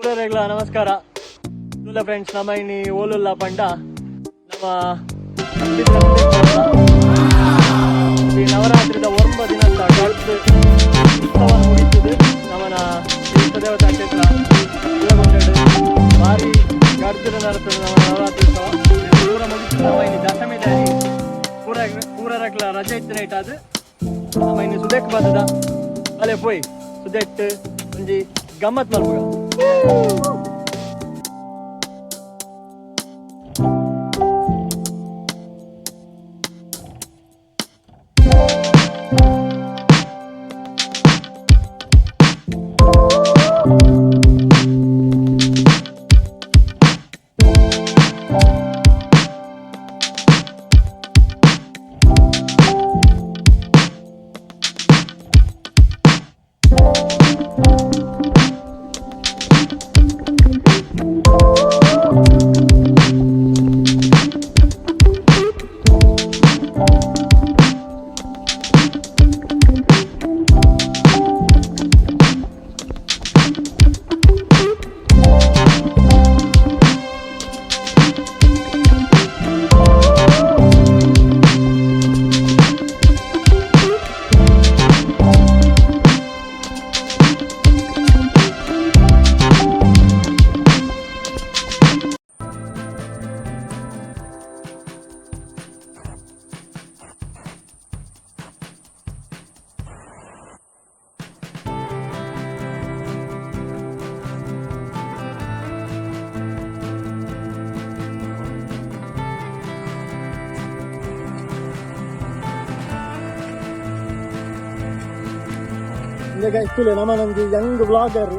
ಪೂರೆಗ್ಲ ನಮಸ್ಕಾರ. ತುಲ ಫ್ರೆಂಡ್ಸ್, ನಮ್ಮ ಇನಿ ಓಲುಲ್ಲ ಪಂಡ ನಮ್ಮ ಈ ನವರಾತ್ರಿದ 9 ದಿನ ಕಡ್ದು ಉತ್ಸವ ಮುಗಿತದೆ. ನಮ್ಮನ ಇಷ್ಟದೇವತಾ ಕ್ಷೇತ್ರ ಶಿವಗೊಂಡಡು ಭಾರಿ ಗರ್ಜನ ನಡತದೆ ನಮ್ಮ ನವರಾತ್ರಿ ಉತ್ಸವ. ಪೂರ ಮುಗಿತು. ನಮ್ಮ ಇನಿ ದಶಮಿ ದಾನಿ ಪೂರ ಪೂರಕ್ಲ ರಜೆ ಇತ್ತು ನೈಟ್. ಅದು ನಮ್ಮ ಇನ್ನು ಸುದೆಕ್ ಬತ್ತದ. ಅಲ್ಲೇ ಪೋಯ್ ಸುದೆಟ್ ಒಂಜಿ ಗಮ್ಮತ್ ಮಲ್ಪುಗ. ಇಂದಾಗ ಇಷ್ಟುಲೆ ನಮ್ಮ ನಮ್ಗೆ ಯಂಗ್ ವ್ಲಾಗರ್,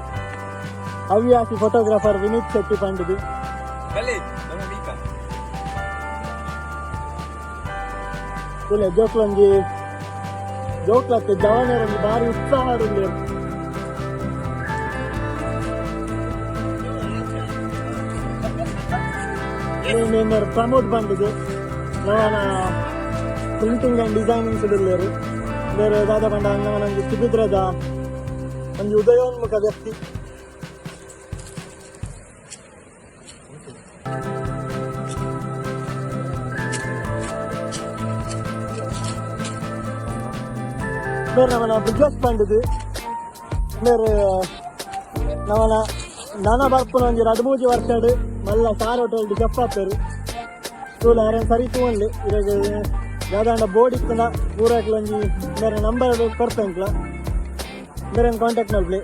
ಹವ್ಯಾಸಿ ಫೋಟೋಗ್ರಾಫರ್ ವಿನೀತ್ ಶೆಟ್ಟಿ ಪಂಡಿದು. ಬಲೆ ನಮ್ಮ ಮೀಕ. ತುಲೆ ಜೋಕ್ಲೊಂಜಿ ಜೋಕ್ಲತ್ತೆ ಜವನರೊಂದು ಭಾರಿ ಉತ್ಸಾಹ ಉಲ್ಲೆರ್. ಮೇಮರ್ ಪ್ರಮೋದ್ ಬಂದಿದೆ, ನವನ ಪ್ರಿಂಟಿಂಗ್ ಆ್ಯಂಡ್ ಡಿಸೈನಿಂಗ್ ಸುಡುಲ್ಲೇರು. ಬೇರೆ ದಾದ ಪಂಡ ನವನೊಂಜಿ ಸುಬಿದ್ರದ ಒಂಜಿ ಉದಯೋನ್ಮುಖ ವ್ಯಕ್ತಿ. ಬೇರೆ ನಮನ ಬ್ರಿಜೇಶ್ ಪಂಡಿದು. ಬೇರೆ ನವನ ನನ ಬರ್ಪುನ ಒಂಜಿ ರಡ್ಡ್ ಮೂಜಿ ವರ್ಷಡ್ ಮಲ್ಲ ಸ್ಟಾರ್ ಹೋಟೆಲ್ ಚೆಫ್ ಆಪೇರು. ತೂಲ ಅರೆನ್ ಸರಿ ತೂವೊನ್ಲೆ. ಇರೆಗ್ ದಾದಾಂಡ ಬೋರ್ಡ್ ಇತ್ತುಂಡ ಪೂರಕ್ಲ ಒಂಜಿ ಬೇರೆ ನಂಬರ್ ಕೊಡ್ತೇಂಕ್ಲ, ಬೇರೆ ಕಾಂಟ್ಯಾಕ್ಟ್ ಮಲ್ಪಲೆ.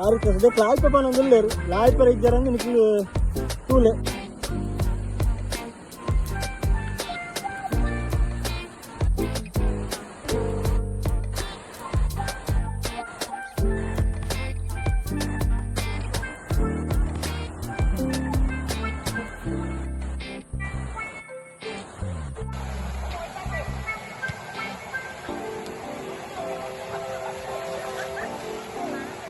ಆರು ಸದ್ಯಕ್ಕೆ ಲಾಯ್ಪ ಪನೊಂದು ಉಲ್ಲೆರ್. ಲಾಯ್ಪರ ಇಜ್ಜಾರಂದು ನಿಕ್ಲು ತೂಲೆ.